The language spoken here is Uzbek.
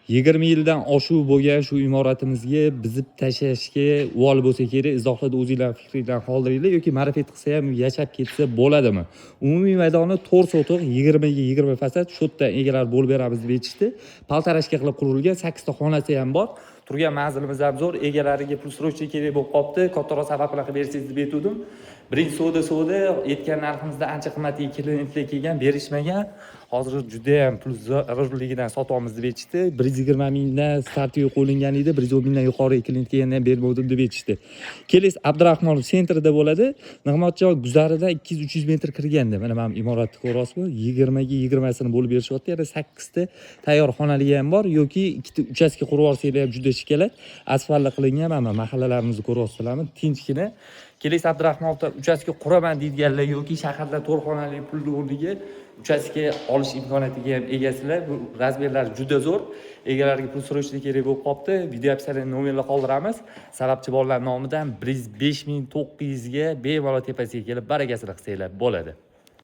20 yildan oshuv bo'lgan shu imoratimizga buzib tashlashga uvol bo'lsa kerak. Izohlarda o'zinglar fikringlarni qoldiringlar yoki марафет qilsa ham yashab ketsa bo'ladimi? Umumiy maydoni 4 sotix, 20ga 20 fasad. Shu yerdan egalari bo'lib beramiz deb aytishdi. Полторашка qilib qurilgan, sakkizta xonasi ham bor. Turgan manzilimiz ham zo'r. Egalariga pul срочно kerak bo'lib qolibdi, kattaroq sabab bilan qilib bersangiz deb aytuvdim. Birinchi savdo aytgan narximizda ancha qimmatga klientlar kelgan, berishmagan. Hozir judayam pul zarurligidan sotyapmiz deb aytishdi. 120 mingdan startiga qo'yilgan edi, 110 mingdan yuqori klient kelganda ham bermovdim deb aytishdi. Kelasi Abdurahmonov центр ida bo'ladi, Nig'matjon guzaridan 200-300 metr kirganda. Mana bu imoratni ko'ryapsizmi? 20ga 20sini bo'lib berishyapti. Yana sakkizta tayyor xonaligi ham bor yoki ikkita uchastka qurib yuborsanglar ham juda shikalat. Asfaltli qilingan. Mana mahallalarimizni ko'ryapsizlarmi, tinchgina. Kelasi Abdurahmonovda uchastka quraman deydiganlar yoki shaharda to'rt xonali pulni o'rniga uchastka olish imkoniyatiga ham egasizlar. Bu размер lari juda zo'r. Egalariga pul срочно kerak bo'lib qolibdi. Video описание nomerlar qoldiramiz. Sababchi bolalar nomidan 105 900ga bemalol tepasiga kelib, barakasini qilsanglar bo'ladi.